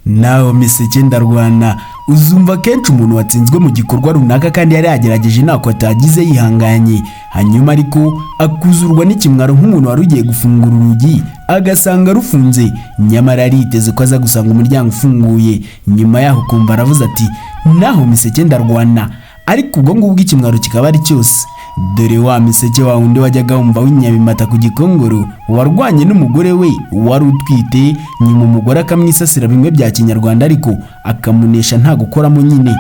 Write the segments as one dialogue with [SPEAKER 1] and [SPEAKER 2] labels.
[SPEAKER 1] Nawe miseke ndarwana. Uzumva kenshi umuntu watsinzwe mu gikorwa runaka kandi yari yagerageje ntako atagize yihanganye, hanyuma ariko akuzurwa n'ikimwaro nk'umuntu wari ugiye gufungura urugi agasanga rufunze, nyamara yariteze ko aza gusanga umuryango ufunguye. Nyuma yaho ukumva aravuze ati naho miseke ndarwana, ariko ubwo ngubwo ikimwaro kikaba ari cyose. Dore wa miseke wa wundi wajyaga wumva w'inyabimata ku Gikongoro, warwanye n'umugore we wari utwite, nyuma umugore akamwisasira bimwe bya kinyarwanda ariko akamunesha nta gukoramo nyine.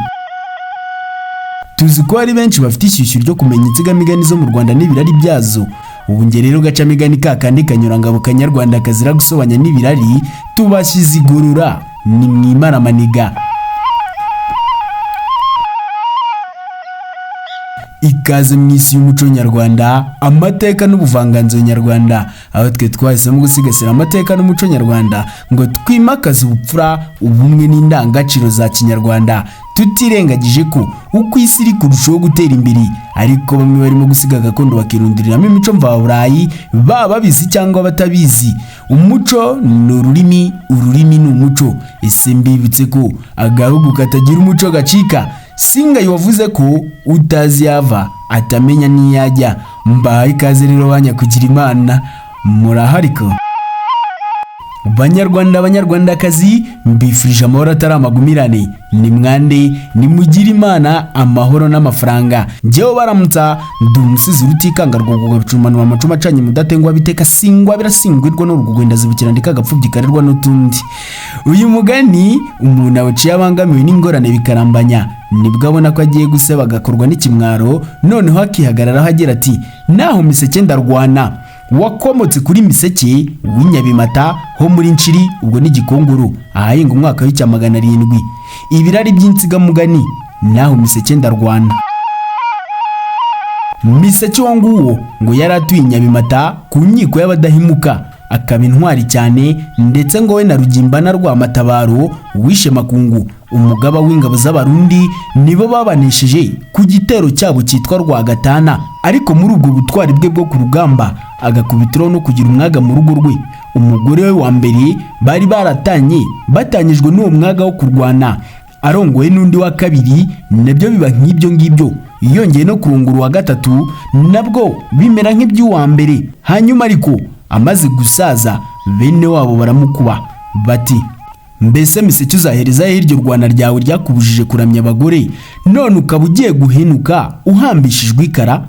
[SPEAKER 1] Tuzi ko hari benshi bafite ishyushyu ryo kumenya insigamigani zo mu Rwanda n'ibirari byazo. Ubu nge rero gacamigani ka kandi kanyurangabo kanyarwanda kazira gusobanya n'ibirari, tubashyize igorora ni mwimaramaniga. Ikaze mu isi y'umuco nyarwanda, amateka n'ubuvanganzo nyarwanda, aho twe twahisemo gusigasira amateka n'umuco nyarwanda ngo twimakaze ubupfura, ubumwe n'indangagaciro za kinyarwanda, tutirengagije ko uko isi iri kurushaho gutera imbere ariko bamwe barimo gusiga gakondo bakirundiriramo imico mvaburayi, baba babizi cyangwa batabizi. Umuco ni ururimi, ururimi ni umuco. Ese mbibutse ko agahugu katagira umuco gacika? Singayi wavuze ko utazi yava atamenya n'iyajya. Mbahaye ikaze rero banyakugira Imana, murahariko Banyarwanda, banyarwandakazi, mbifurije amahoro atari amagumirane. Ni mwande nimugire Imana amahoro n'amafaranga. Njyewe baramutsa ndi umusizi rutikanga rwogoga bicumanura amacuma acanye mudatengwa biteka singwa birasingwirwa n'urugugwe ndazibukira ndika agapfubyi karerwa n'utundi. Uyu mugani umuntu awuciye abangamiwe n'ingorane bikarambanya, nibwo abona ko agiye guseba agakorwa n'ikimwaro, noneho akihagararaho agira ati naho miseke ndarwana. Wakomotse kuri Miseke w'inyabimata ho muri Nshiri, ubwo ni Gikongoro, ahahinga umwaka w'icya 700. Ibirari by'insigamugani naho miseke ndarwana. Miseke uwo nguwo ngo yari atuye Nyabimata ku nkiko y'abadahimuka, akaba intwari cyane, ndetse ngo we na Rugimbana rwa Matabaro wishe Makungu umugaba w'ingabo z'Abarundi nibo babanesheje ku gitero cyabo cyitwa Rwagatana. Ariko muri ubwo butwari bwe bwo ku rugamba agakubitiraho no kugira umwaga mu rugo rwe. Umugore we wa mbere bari baratanye, batanyijwe n'uwo mwaga wo kurwana, arongoye n'undi wa kabiri nabyo biba nk'ibyo ngibyo. Yongeye no kurongora uwa gatatu nabwo bimera nk'iby'uwa mbere. Hanyuma ariko amaze gusaza bene wabo baramukuba bati mbese miseke uzahereza he iryo rwana ryawe ryakubujije kuramya abagore, none ukaba ugiye guhenuka uhambishijwe ikara?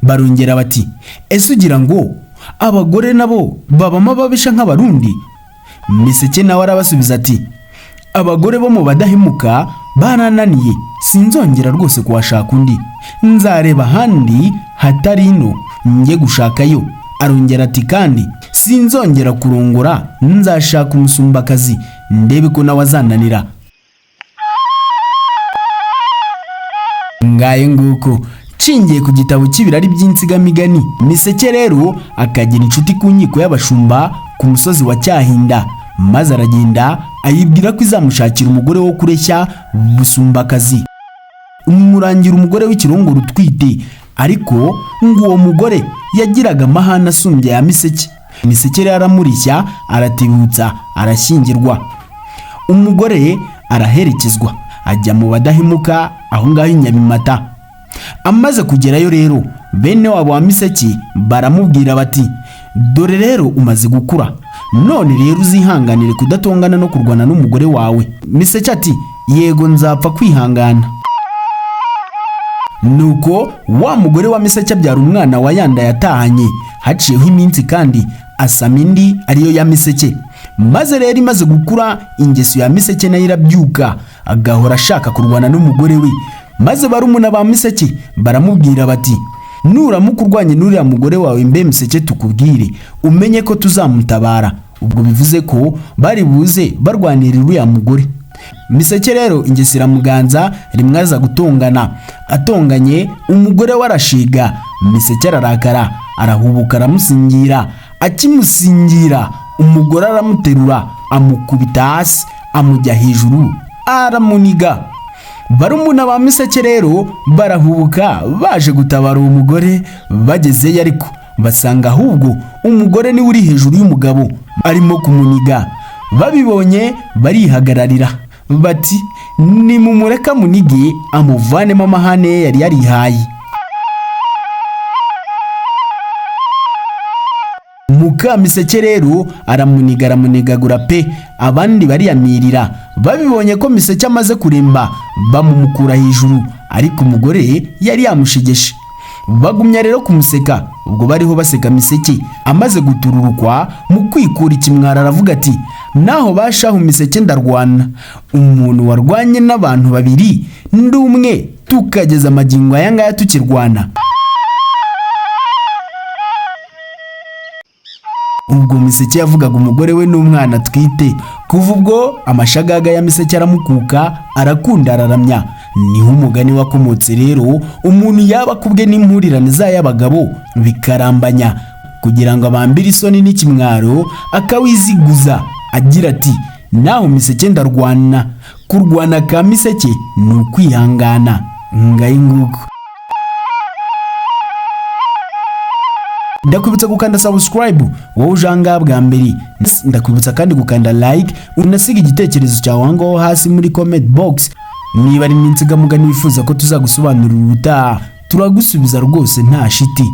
[SPEAKER 1] Barongera bati ese ugira ngo abagore nabo babamo ababisha nk'Abarundi? Miseke nawe arabasubiza ati abagore bo mu badahemuka barananiye, sinzongera rwose kuhashaka undi, nzareba ahandi hatari ino njye gushakayo. Arongera ati kandi sinzongera kurongora, nzashaka umusumbakazi ndebe ko nawe azananira. Ngaye nguko nshingiye ku gitabo cy'ibirari by'insigamigani. Miseke rero akagira inshuti ku nkiko y'abashumba ku musozi wa Cyahinda, maze aragenda ayibwira ko izamushakira umugore wo kureshya busumbakazi. Umurangira umugore w'ikirongoro utwite, ariko ngo uwo mugore yagiraga amahane asumbye ya Miseke. Miseke rero aramurishya, aratibutsa, arashyingirwa. Umugore araherekezwa ajya mu badahemuka aho ngaho i Nyabimata. Amaze kugerayo rero bene wabo wa Miseke baramubwira bati dore rero umaze gukura, none rero uzihanganire kudatongana no kurwana n'umugore wawe. Miseke ati yego nzapfa kwihangana. Nuko wa mugore wa Miseke abyara umwana wa yanda yatahanye. Haciyeho iminsi kandi asama indi ariyo ya Miseke. Maze rero imaze gukura ingeso ya Miseke nayo irabyuka, agahora ashaka kurwana n'umugore we. Maze barumuna ba Miseke baramubwira bati nuramuka urwanye n'uriya mugore wawe mbe Miseke tukubwire umenye ko tuzamutabara. Ubwo bivuze ko bari buze barwanira uriya mugore. Miseke rero ingeso iramuganza, rimwe aza gutongana. Atonganye umugore we arashiga, Miseke ararakara, arahubuka aramusingira. Akimusingira umugore aramuterura amukubita hasi, amujya hejuru aramuniga. Barumuna ba Miseke rero barahubuka baje gutabara uwo mugore. Bagezeyo ariko basanga ahubwo umugore niwe uri hejuru y'umugabo arimo kumuniga. Babibonye barihagararira bati: "Nimumureka munige amuvanemo amahane ye yari yarihaye." Mukamiseke rero aramuniga, aramunigagura pe. Abandi bariyamirira. Babibonye ko Miseke amaze kuremba, bamumukura hejuru, ariko umugore yari yamushegeshe. Bagumya rero kumuseka. Ubwo bariho baseka Miseke amaze gutururukwa, mu kwikura ikimwara aravuga ati: "Naho bashahu Miseke ndarwana. Umuntu warwanye n'abantu babiri ndi umwe, tukageza amagingo aya ngaya tukirwana." Ubwo Miseke yavugaga umugore we n'umwana atwite. Kuva ubwo amashagaga ya Miseke aramukuka, arakunda, araramya. Niho umugani wakomotse rero: umuntu yaba akubwe n'impurirane z'ay'abagabo bikarambanya, kugira ngo abambire isoni n'ikimwaro, akawiziguza agira ati: "Naho Miseke ndarwana." Kurwana ka Miseke ni ukwihangana. Ngayi nguko. Ndakwibutsa gukanda subscribe wowe uje ahangaha bwa mbere. Ndakwibutsa kandi gukanda like, unasiga igitekerezo cyawe aho ngaho hasi muri comment box. Niba ari n'insigamugani wifuza ko tuzagusobanurira ubutaha, turagusubiza rwose nta shiti.